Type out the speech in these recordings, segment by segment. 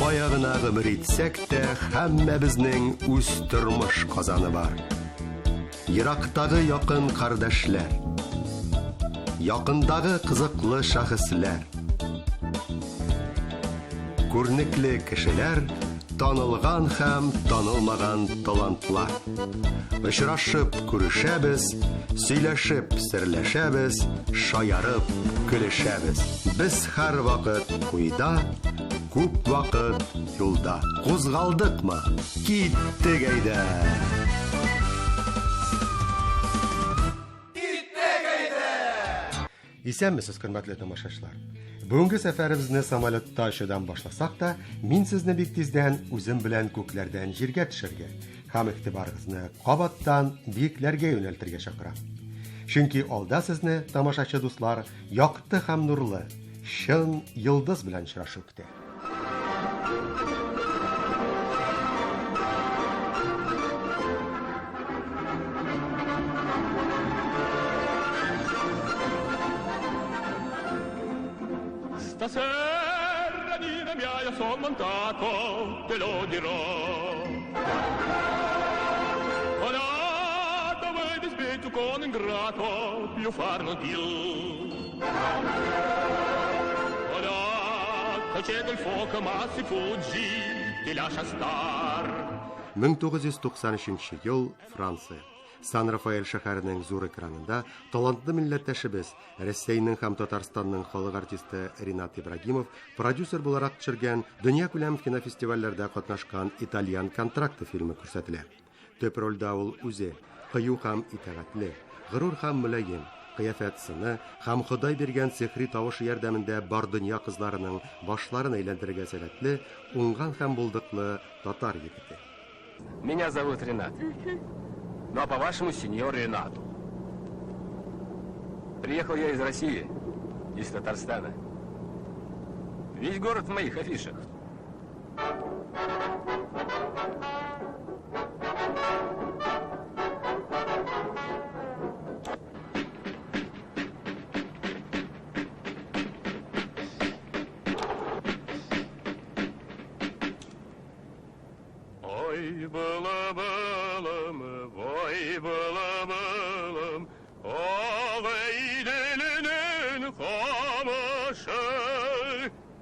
Кая гына гомер итсәк тә, һәммәбезнең үз тормыш казаны бар. Ерактагы якын кардәшләр, якындагы кызыклы шәхесләр, күренекле кешеләр, танылган һәм танылмаган талантлар. Очрашып күрешәбез, сөйләшеп серләшәбез, шаярып көлешәбез. Без һәрвакыт уйда, күп вакыт юлда. Кузгалдыкмы? Киттек әйдә! Исәнмесез, хөрмәтле тамашачылар. Бүгенге сәфәребезне самолетта очудан башласак та, мин сезне бик тиздән үзем белән күкләрдән җиргә төшәргә һәм игътибарыгызны кабаттан биекләргә юнәлтергә чакырам. Чөнки алда сезне, тамашачы дуслар, якты һәм нурлы, чын йолдыз белән очрашу көтә. Stasera Nina mia io son montato, te lo dirò. Ora dove dispetto con ingrato più far non più. Ora c'è il fuoco ma si fuggi, ti lascia star. 1993 ел, Франция. Сан-Рафаэль шәһәренең зур экранында талантлы милләттәшебез, Рәсәйнең һәм Татарстанның халык артисты Ринат Ибрагимов продюсер буларак төшергән дөньякүләм кинофестивальләрдә катнашкан Итальян контракты фильмы күрсәтелә. Төп рольдә ул үзе, кыю һәм итагатьле, горур һәм мөлаем, кыяфәт-сыны һәм Ходай биргән сихри тавышы ярдәмендә бар дөнья кызларының башларын әйләндерергә сәләтле, уңган һәм булдыклы татар егете. Меня зовут Ренат. Ну а по-вашему, сеньор Ренату. Приехал я из России, из Татарстана. Весь город в моих афишах. Ой, было балам, ой, было балам, Ағайділінің қамышы.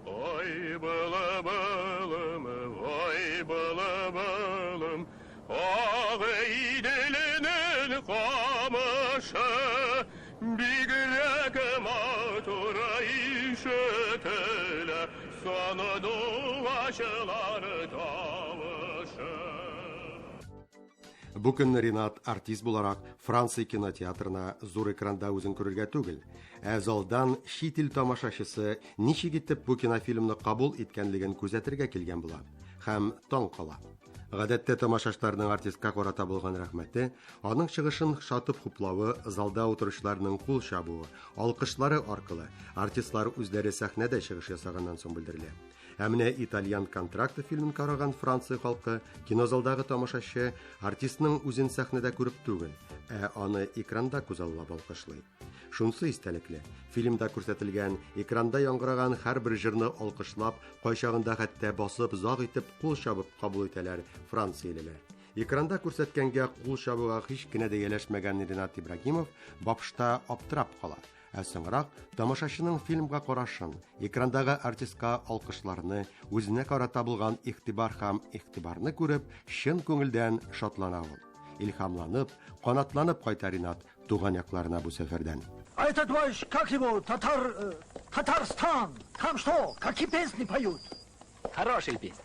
Ой, было балам, ой, было балам, Ағайділінің қамышы. Бигрәк матур ишетелә сандугачлар тавышы. Бу көнне Ринат артист буларак Франция кинотеатрына зур экранда үзен күрергә түгел, ә залдан чит ил тамашачысы ничек итеп бу кинофильмны кабул иткәнлеген күзәтергә килгән була һәм таң кала. Гадәттә тамашачыларның артистка карата булган рәхмәте, аның чыгышын шатып хуплавы, залда утыручыларның кул чабуы, алкышлары аркылы артистлар үзләре сәхнәдә чыгыш ясаганнан соң белдерелә. Ә менә Итальян контракты фильмын караган Франция халкы кинозалдагы тамашачы артистның үзен сәхнәдә күреп түгел, ә аны экранда күзаллап алкышлый. Шунсы истәлекле, фильмда күрсәтелгән, экранда яңгыраган һәрбер җырны алкышлап, кайчагында хәтта басып озак итеп кул чабып кабул итәләр франциялеләр. Экранда күрсәткәнгә кул чабуга һич кенә дә ияләшмәгән Ринат Ибрагимов башта аптырап кала. Ә соңрак тамашачының фильмга карашын, экрандагы артистка алкышларны, үзенә карата булган игътибар һәм игътибарны күреп, чын күңелдән шатлана ул. Илһамланып, канатланып кайта Ринат туган якларына бу сәфәрдән. А этот ваш, как его, Татарстан, там что, какие песни поют? Хорошие песни.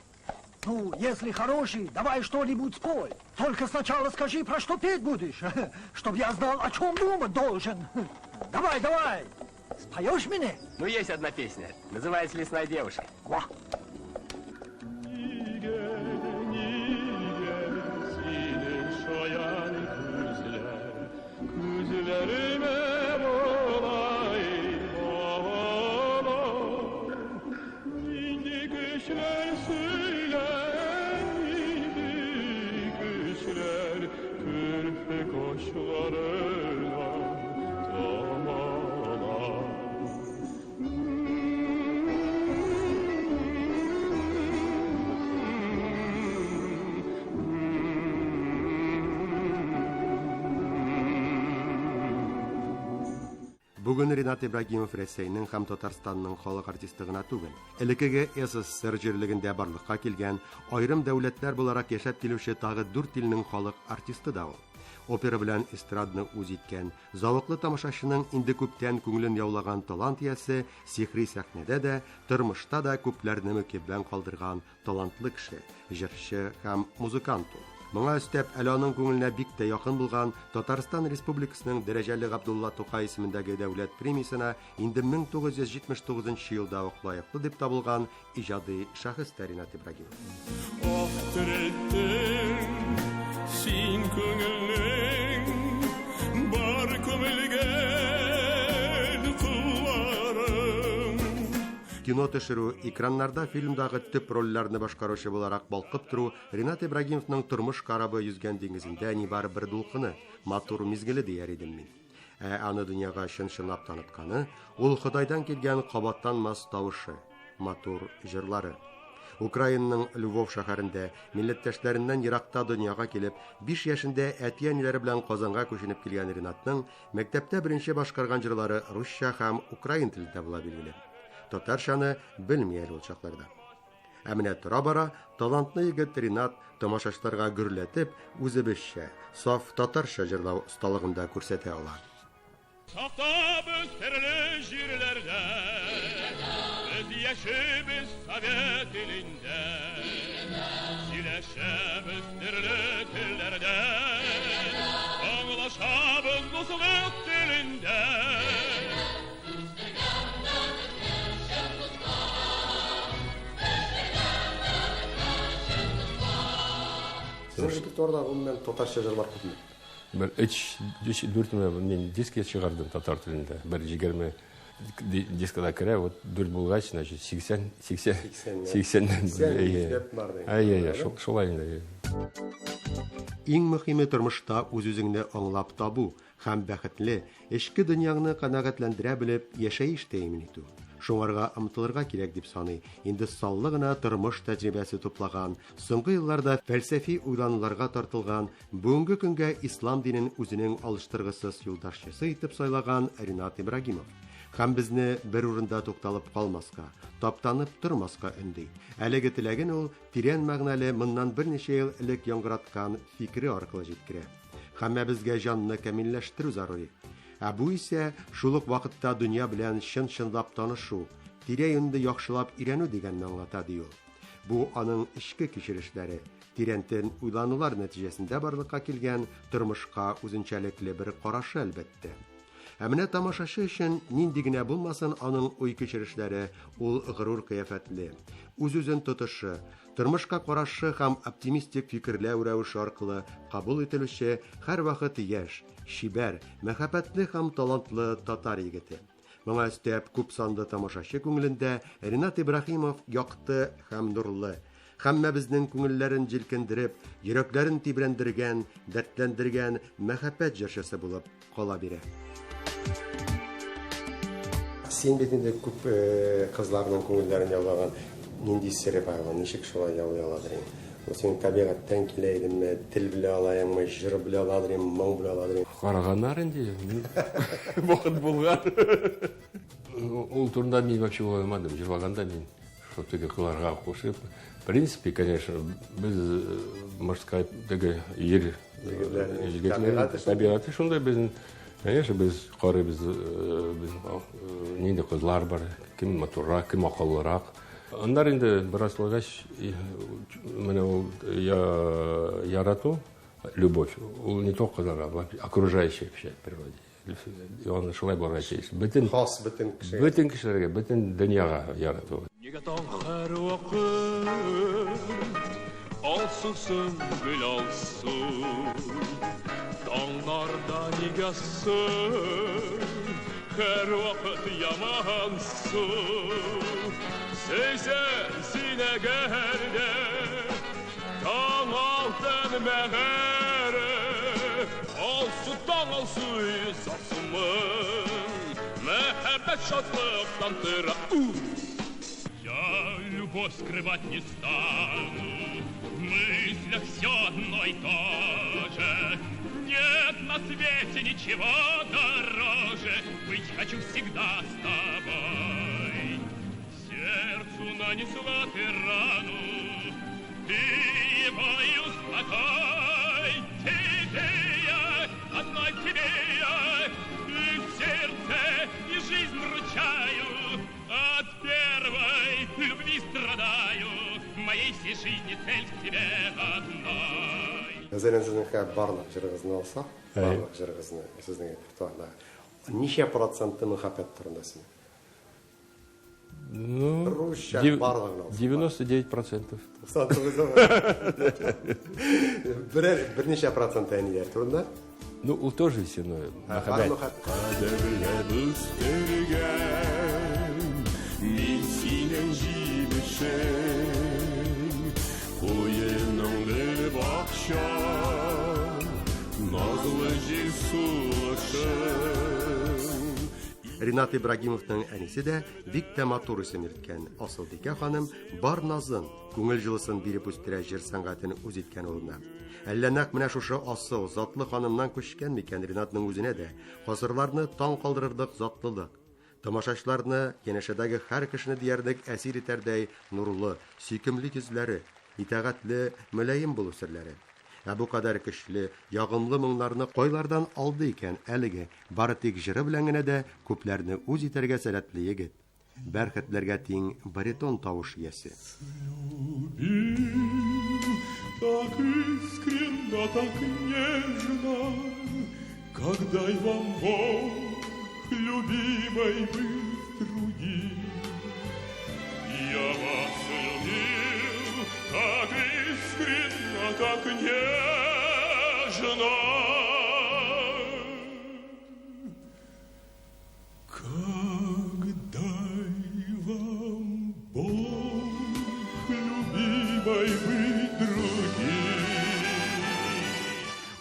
Ну, если хороший, давай что-нибудь спой. Только сначала скажи, про что петь будешь, чтоб я знал, о чем думать должен. Давай, давай, споешь мне? Ну, есть одна песня, называется «Лесная девушка». Во. Бүген Ренат Ибрагимов Рәсәйнең һәм Татарстанның халык артисты гына түгел. Элеккеге СССР җирлегендә барлыкка килгән, аерым дәүләтләр буларак яшәп килүче тагы дүрт илнең халык артисты да ул. Опера белән эстрадны үз иткән, зәвыклы тамашачының инде күптән күңелен яулаган талант иясе сихри сәхнәдә дә, тормышта да күпләрне мөкиббән калдырган талантлы кеше, җырчы һәм музыкант ул. Моңа өстәп, әле аның күңеленә бик тә якын булган Татарстан Республикасының дәрәҗәле Габдулла Тукай исемендәге дәүләт премиясенә инде 1979 елда ук лаеклы дип табылган иҗади шәхес тә Ринат Ибрагимов. Ах, терелттең син күңелнең бар күмелгән кылларын. Кино төшерү, экраннарда фильмдагы төп рольләрне башкаручы буларак балкып тору Ринат Ибрагимовның тормыш корабы йөзгән диңгезендә нибары бер дулкыны, матур мизгеле дияр идем мин. Ә аны дөньяга чын-чынлап танытканы, ул Ходайдан килгән кабатланмас тавышы, матур җырлары. Украинаның Львов шәһәрендә, милләттәшләреннән еракта дөньяга килеп, 5 яшендә әти-әниләре белән Казанга күченеп килгән Ринатның мәктәптә беренче башкарган җырлары русча һәм украин телендә була билгеле. Татарчаны белми әле ул чакларда. Ә менә тора-бара талантлы егет Ринат тамашачыларга гөрләтеп, үзебезчә, саф татарча җырлау осталыгын да күрсәтә ала. Сактабыз төрле җирләрдә, без яшибез совет илендә. Сөйләшәбез төрле телләрдә, аңлашабыз дуслык телендә. Сезнең репертуарда гомумән татарча җырлар күпме? Бер өч, өч, дүрт мин диск чыгардым татар телендә. Бер 20 дискада керә, вот дүрт булгач, значит, 80, 80, 80-нән. Әйе, әйе, шулай инде. Иң мөһиме тормышта үз-үзеңне аңлап табу һәм бәхетле, эчке дөньяңны канәгатьләндерә белеп яшәеш тәэмин итү. Шуңарга омтылырга кирәк дип саный инде саллы гына тормыш тәҗрибәсе туплаган, соңгы елларда фәлсәфи уйлануларга тартылган, бүгенге көнгә ислам динен үзенең алыштыргысыз юлдашчысы итеп сайлаган Ринат Ибрагимов. Һәм безне бер урында тукталып калмаска, таптанып тормаска өнди. Әлеге теләген ул тирән мәгънәле моннан берничә ел элек яңгыраткан фикере аркылы җиткерә. Һәммәбезгә җанны камилләштерү зарури. Ә бу исә шул ук вакытта дөнья белән чын-чынлап танышу, тирә-юньне яхшылап өйрәнү дигәнне аңлата, ди ул. Бу аның эчке кичерешләре, тирәнтен уйланулар нәтиҗәсендә барлыкка килгән тормышка үзенчәлекле бер карашы, әлбәттә. Ә менә тамашачы өчен нинди генә булмасын аның уй-кичерешләре, ул горур кыяфәтле, үз-үзен тотышы, тормышка карашы һәм оптимистик фикерләү рәвеше аркылы кабул ителүче һәрвакыт яшь, чибәр, мәхәббәтле һәм талантлы татар егете. Моңа өстәп, күп санлы тамашачы күңелендә Ринат Ибраһимов якты һәм нурлы, һәммәбезнең күңелләрен җилкендереп, йөрәкләрен тибрәндергән, дәртләндергән мәхәббәт җырчысы булып кала бирә. Син бит инде күп кызларның күңелләрен яулаган. Нинди сере бар ул? Ничек шулай яулый аладыр инде? Ул синең табигатьтән килә идеме, тел белә алаеңмы, җыр белә аладыр инде, моң белә аладыр инде? Караганнар инде. Вакыт булган. Ул турында мин вообще уйламадым. Җырлаганда мин шул теге кыларга кушып, в принципе, конечно, без, можно сказать, теге ир егетләр табигате шундай безнең. Конечно, без карыйбыз, нинди кызлар бар, кем матуррак, кем акыллырак. Аннары инде бераз булгач, менә ул ярату, любовь, ул не только кызларга, окружающей вообще природе. Аны шулай булырга тиеш. Бөтен хас бөтен кешегә. Бөтен кешеләргә, бөтен дөньяга ярату. Нигә таң һәрвакыт алсу сөмбел алсу? Таңнарда нигә соң һәрвакыт ямансу? Сөйсәң син әгәр дә таң алтын мәгәре, алсу таң алсу язарсыңмы? Мәхәббәт шатлыктан тора. Я люблю Любовь скрывать не стану, в мыслях все одно и то же. Нет на свете ничего дороже, быть хочу всегда с тобой. Сердцу нанесла ты рану, ты его и успокой. Тебе я, одной тебе я, и сердце, и жизнь вручаю. От первой любви страдаю, моей всей жизни цель в тебе одной. Мәсәлән, сезнең хәзер барлык җырыгызны алсак, барлык җырыгызны сезнең репертуарда, ничә проценты мәхәббәт турында сезнең? Ну, Русча барлыгын алсак. 99%. 99. Берәр берничә проценты әниләр турында. Ну, ул тоже все, но Бар мәхәббәт. мәхәббәт. Кадерләп үстергән мин синең җимешең, куеның гөл бакча, назлы җил сулышың. Ринат Ибрагимовның әнисе дә бик тә матур исем йөрткән Асылбикә ханым бар назын, күңел җылысын биреп үстерә җыр сәнгатен үз иткән улына. Әллә нәкъ менә шушы асыл, затлы ханымнан күчкән микән Ринатның үзенә дә гасырларны таң калдырырлык затлылык. Тамашачыларны, янәшәдәге һәр кешене диярлек әсир итәрдәй нурлы, сөйкемле йөзләре, итагатьле, мөлаем булу серләре. Ә бу кадәр көчле, ягымлы моңнарны кайлардан алды икән әлеге, бары тик җыры белән генә дә күпләрне үз итәргә сәләтле егет. Бәрхетләргә тиң баритон тавыш иясе. Любил так искренно, так нежно, как дай вам Бог, любимой быть другим. Я вас любил так искренно, так нежно, как дай вам Бог, любимой быть другим.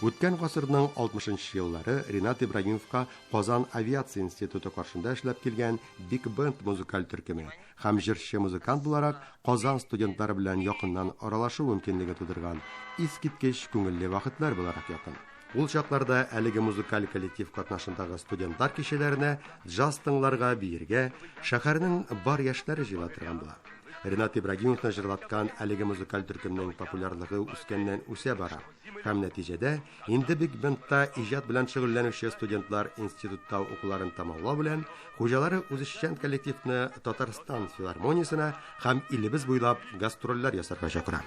Үткән гасырның 60 еллары Ринат Ибрагимовка Казан авиация институты каршында эшләп килгән Биг Бенд музыкаль төркеме һәм җырчы музыкант буларак Казан студентлары белән якыннан аралашу мөмкинлеге тудырган искиткеч күңелле вакытлар буларак якын. Ул чакларда әлеге музыкаль коллектив катнашындагы студентлар кичәләренә джаз тыңларга, биергә шәһәрнең бар яшьләре җыела торган була. Ринат Ибрагимовны җырлаткан әлеге музыкаль төркемнең популярлыгы үскәннән үсә бара. Һәм нәтиҗәдә инде Биг Бендта иҗат белән шөгыльләнүче студентлар институтта укуларын тәмамлау белән хуҗалары үзешчән коллективны Татарстан филармониясенә һәм илебез буйлап гастрольләр ясарга чакыра.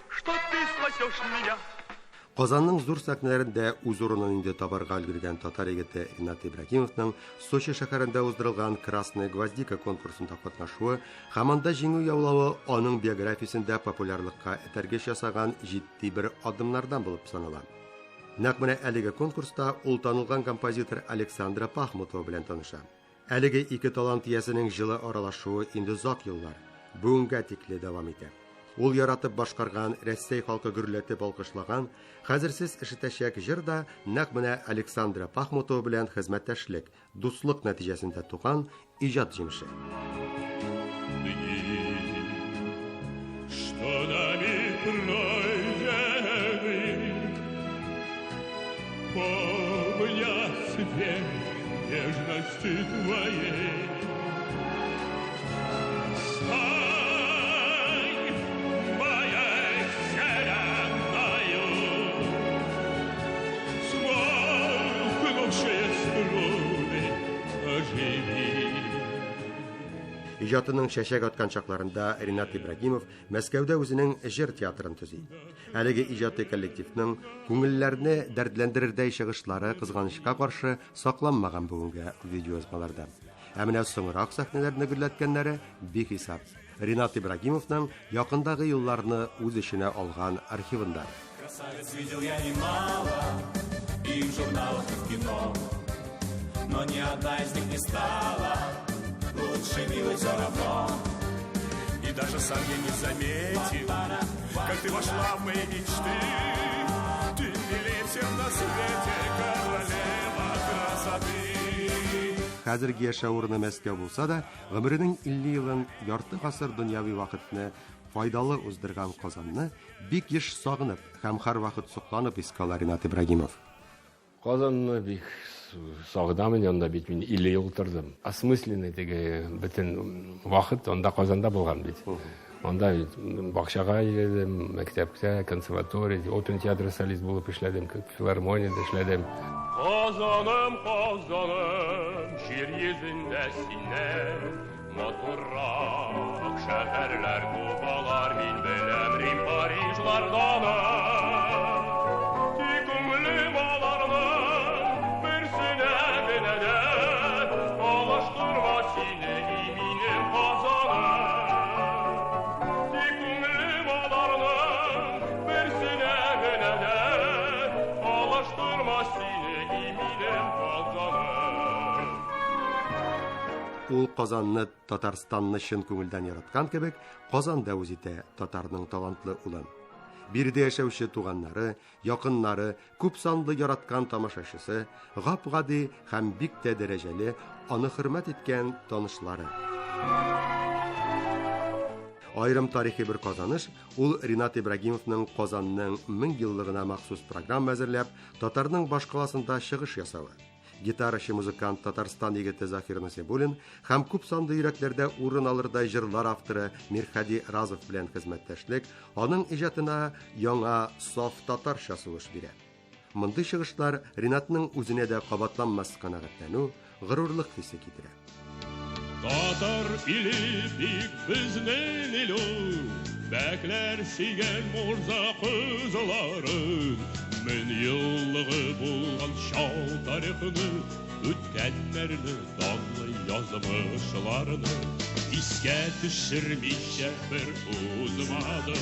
Что ты спасешь меня? Казанның зур сәхнәләрендә үз урынын инде табарга өлгергән татар егете Ринат Ибрагимовның Сочи шәһәрендә уздырылган Красная гвоздика конкурсында катнашуы һәм анда җиңү яулавы аның биографиясендә популярлыкка этәргеч ясаган җитди бер адымнардан булып санала. Нәкъ менә әлеге конкурста ул танылган композитор Александра Пахмутова белән таныша. Әлеге ике талант иясенең җылы аралашуы инде озак еллар, бүгенгә тикле дәвам итә. Ул яратып башкарган, Рәсәй халкы гөрләтеп алкышлаган, хәзер сез ишетәчәк җыр да нәкъ менә Александра Пахмутова белән хезмәттәшлек, дуслык нәтиҗәсендә туган иҗат җимеше. Дни, что нами пройдены, помня свет нежности твоей. Стань моей вселенною, смолкнувшие струны оживи. Иҗатының чәчәк аткан чакларында Ринат Ибрагимов Мәскәүдә үзенең җыр театрын төзи. Әлеге иҗади коллективның күңелләрне дәртләндерердәй чыгышлары кызганычка каршы сакланмаган бүгенге видеоязмаларда. Ә менә соңрак сәхнәләрне гөрләткәннәре бихисап. Ринат Ибрагимовның якындагы елларны үз эченә алган архивында. Красавиц видел я немало, и в журналах, и в кино, но ни одна из них не стала лучше милой все равно. И даже сам я не заметил, как ты вошла в мои мечты. Ты милее всех на свете, королева красоты. хәзерге яшәү урыны Мәскәү булса да, гомеренең 50 елын, ярты гасыр дөньяви вакытны файдалы уздырган Казанны бик еш сагынып һәм һәрвакыт сокланып искә ала Ренат Ибрагимов. Казанны бик сагынам инде, анда бит мин 50 ел утырдым. Осмысленный теге бөтен вакыт анда Казанда булган бит. Анда бит бакчага йөрдем, мәктәптә, консерватория, опера театры солист булып эшләдем, филармониядә эшләдем. Казаным, Казаным, җир йөзендә синнән матуррак шәһәрләр күп алар, мин беләм, Рим, Парижлардан. Тик күңелем аларның берсенә генә дә алыштырма сине, и минем Казаным. Тик күңелем аларның берсенә генә дә алыштырма сине, и минем Казаным. Ул Казанны, Татарстанны чын күңелдән яраткан кебек, Казанда үз итә татарның талантлы улын. Биредә яшәүче туганнары, якыннары, күп санлы яраткан тамашачысы, гап-гади һәм бик тә дәрәҗәле, аны хөрмәт иткән танышлары. Аерым тарихи бер казаныш, ул Ренат Ибрагимовның Казанның 1000 еллыгына махсус программа әзерләп, татарның башкаласында чыгыш ясавы. Гитарачы музыкант Татарстан егете Заһир Насибуллин һәм күп санлы йөрәкләрдә урын алырдай җырлар авторы Мирхади Разов белән хезмәттәшлек аның иҗатына яңа саф татарча сулыш бирә. Мондый чыгышлар Ренатның үзенә дә кабатланмас канәгатьләнү, горурлык хисе китерә. Татар иле бик безнең ил ул, бәкләр сөйгән морза кызларын, мең еллыгы булган чал тарихны, үткәннәрне, данлы язмышларны искә төшермичә бер узмады.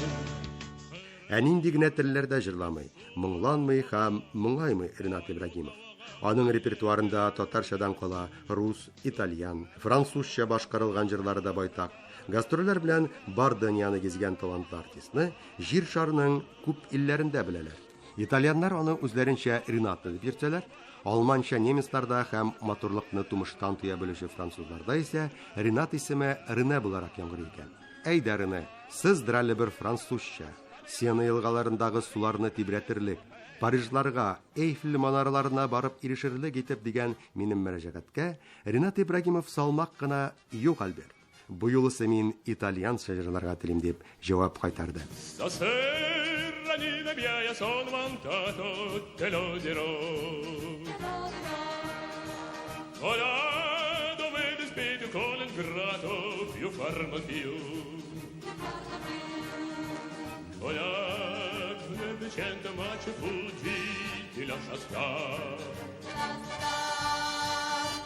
Ә нинди генә телләрдә җырламый, моңланмый һәм моңаймый Ренат Ибрагимов. Аның репертуарында татарчадан кала рус, итальян, французча башкарылган җырлары да байтак. Гастрольләр белән бар дөньяны гизгән талантлы артистны җир шарының күп илләрендә беләләр. Итальяннар аны үзләренчә Ренато дип йөртсәләр, алманча немецларда һәм матурлыкны тумыштан тоя белүче французларда исә Ренат исеме Рене буларак яңгырый икән. Әйдә, Рене, сыздыр әле бер французча. Сена елгаларындагы суларны тибрәтерлек, Парижларга, Эйфель манараларына барып ирешерлек итеп дигән минем мөрәҗәгатькә Ренат Ибрагимов салмак кына: "Юк, Альберт, бу юлысы мин итальянча җырларга телим", дип җавап кайтарды. Stasera Nina mia sono mancato, te lo dirò. Ora dove dispetto con il grato più farmo più. Ora che ma ci fuggi, ti lascia stare.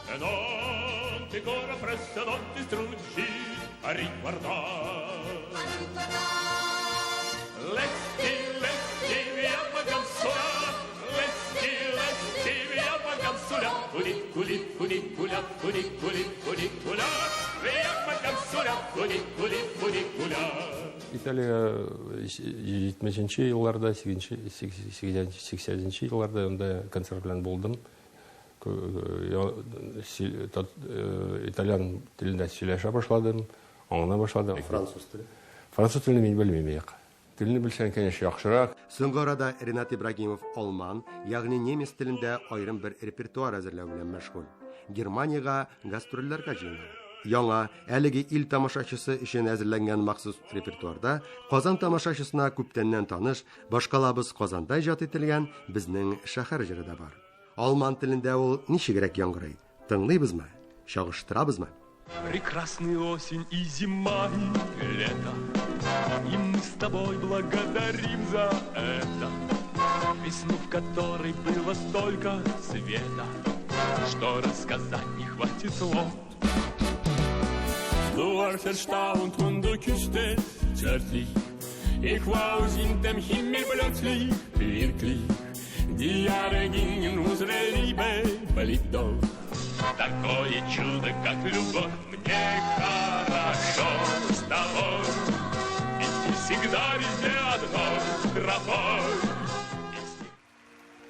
E non ti corra presto, non ti struggi a riguardare. Lesti, lesti, via vacanzola, lesti, lesti, via vacanzola, cuniculi, cunicula, cuniculi, cunicula, via vacanzola, cuniculi, cunicula. Италия 70 елларда, 80 елларда анда концерт белән булдым. Итальян телендә сөйләшә башладым, аңлана башладым. Француз теле. Француз телен мин белмим юк. Телне белсәң, конечно, яхшырак. Соңгы арада Ренат Ибрагимов алман, ягъни немец телендә аерым бер репертуар әзерләү белән мәшгуль. Германиягә гастрольләргә җыена. Яңа, әлеге ил тамашачысы өчен әзерләнгән махсус репертуарда Казан тамашачысына күптәннән таныш, башкалабыз Казанда иҗат ителгән безнең шәһәр җыры да бар. Алман телендә ул ничегрәк яңгырый? Тыңлыйбызмы? Чагыштырабызмы? Прекрасны осень и зима, и лето, и мы с тобой благодарим за это. Весну, в которой было столько света, что рассказать не хватит слов. Du warst erstaunt und du küsstest zärtlich. Ich war aus dem Himmel plötzlich, wirklich. Die Jahre gingen, unsere Liebe blieb doch. Такое чудо, как любовь, мне хорошо с тобой. Идти всегда везде одной тропой.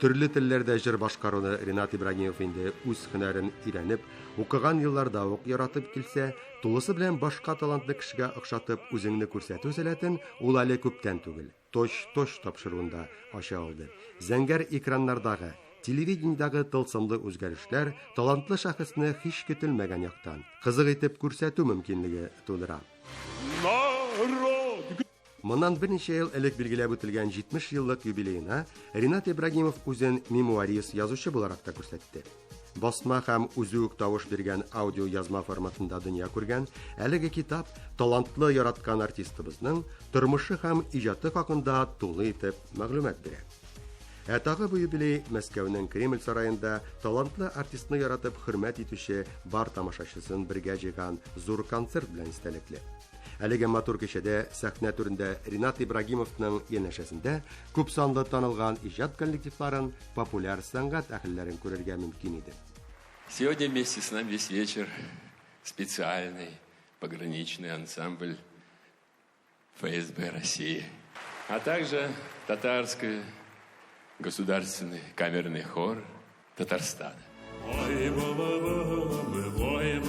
Төрле телләрдә җыр башкаруны Ренат Ибрагимов инде үз һөнәрен өйрәнеп, укыган елларда ук яратып килсә, тулысы белән башка талантлы кешегә охшатып үзеңне күрсәтү сәләтен ул әле күптән түгел, Точ-точ тапшыруында ача алды. Зәңгәр экраннардагы, телевидениедагы тылсымлы үзгәрешләр талантлы шәхесне һич көтелмәгән яктан, кызык итеп күрсәтү мөмкинлеге тудыра. Народ! Моннан берничә ел элек билгеләп үтелгән 70 еллык юбилеена Ренат Ибрагимов үзен мемуарист язучы буларак та күрсәтте. Басма һәм үзе үк тавыш биргән аудиоязма форматында дөнья күргән әлеге китап талантлы яраткан артистыбызның тормышы һәм иҗаты хакында тулы итеп мәгълүмат бирә. Ә тагы бу юбилей Мәскәүнең Кремль сараенда талантлы артистны яратып хөрмәт итүче бар тамашачысын бергә җыйган зур концерт белән истәлекле. Әлеге матур кичәдә сәхнә түрендә Ренат Ибрагимовның янәшәсендә күпсанлы танылган иҗат коллективларын, популяр сәнгать әһелләрен күрергә мөмкин иде. Сегодня вместе с нами весь вечер специальный пограничный ансамбль ФСБ России, а также татарский государственный камерный хор Татарстана. Ой, ой,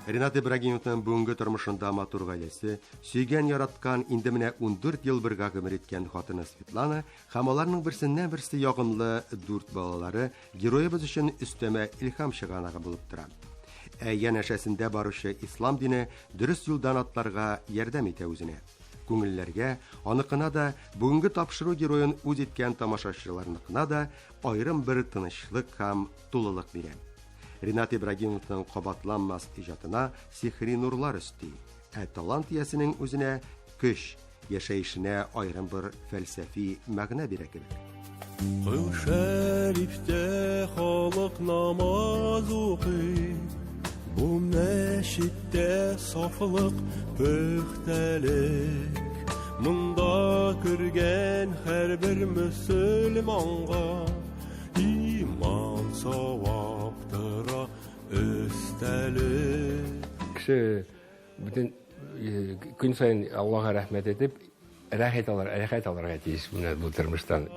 Ренат Ибрагимовның бүгенге тормышында матур гаиләсе, сөйгән яраткан, инде менә 14 ел бергә гомер иткән хатыны Светлана һәм аларның берсеннән-берсе ягымлы дүрт балалары героебыз өчен өстәмә илһам чыганагы булып тора. Ә янәшәсендә баручы ислам дине дөрес юлдан атларга ярдәм итә үзенә. Күңелләргә, аныкына да, бүгенге тапшыру героен үз иткән тамашачыларныкына да аерым бер тынычлык һәм тулылык бирә. Ренат Ибрагимовның кабатланмас иҗатына сихри нурлар өсти, ә талант иясенең үзенә көч, яшәешенә аерым бер фәлсәфи мәгънә бирә кебек. Кол Шәрифтә халык намаз укый, бу мәчеттә сафлык, пөхтәлек. Монда кергән һәрбер мөселманга иман савап тора өстәлеп. Кеше бөтен көн саен Аллаһка рәхмәт әйтеп, рәхәт алыр, рәхәт алырга тиеш менә бу тормыштан.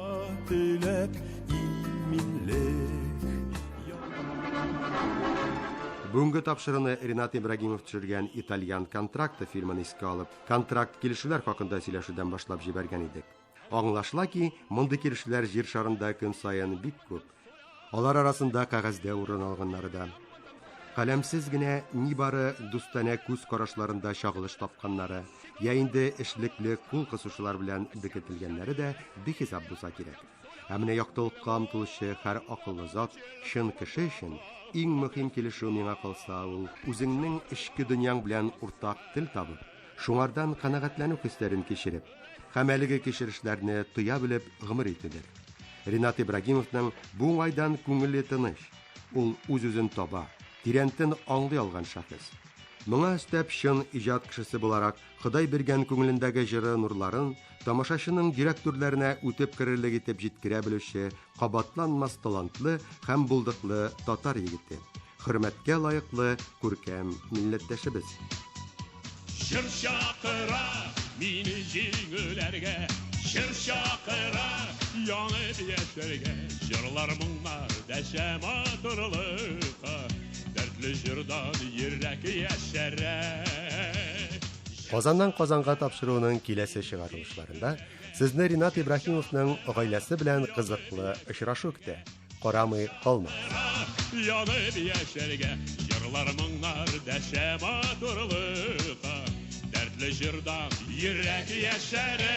Теләп иминлек. Бүгенге тапшыруны Ренат Ибрагимов төшергән Итальян контракты фильмын искә алып, контракт килешүләр хакында сөйләшүдән башлап җибәргән идек. Аңлашыла ки, мондый килешүләр җир шарында көн саен бик күп. Алар арасында кәгазьдә урын алганнары да. Каләмсез генә нибары дустанә күз карашларында чагылыш тапканнары, я инде эшлекле кул кысучылар белән беркетелгәннәре дә бихисап булса кирәк. Ә менә яктылыкка омтылучы һәр акыллы зат, чын кеше өчен иң мөһим килешү миңа калса ул үзеңнең эчке дөньяң белән уртак тел табып, шуңардан канәгатьләнү хисләрен кичереп, һәм әлеге кичерешләрне тоя белеп гомер итүдер. Ренат Ибрагимовның бу уңайдан күңеле тыныч. Ул үз-үзен таба, тирәнтен аңлый алган шәхес. Моңа өстәп чын иҗат кешесе буларак Ходай биргән күңелендәге җыры нурларын тамашачының йөрәк түрләренә үтеп керерлек итеп җиткерә белүче кабатланмас талантлы һәм булдыклы татар егете, хөрмәткә лаеклы күркәм милләттәшебез. Җыр чакыра мине җиңүләргә, җыр чакыра янып яшәргә, җырлар моңнар дәшә матурлыкка, дәртле җырдан йөрәк яшәрә. Казаннан Казанга тапшыруының киләсе чыгарылышларында сезне Ренат Ибраһимовның гаиләсе белән кызыклы очрашу көтә. Карамый калмагыз. Янып яшәргә, җырлар моңнар дәшә матурлыкка, дәртле Көчле җырдан йөрәк яшәрә.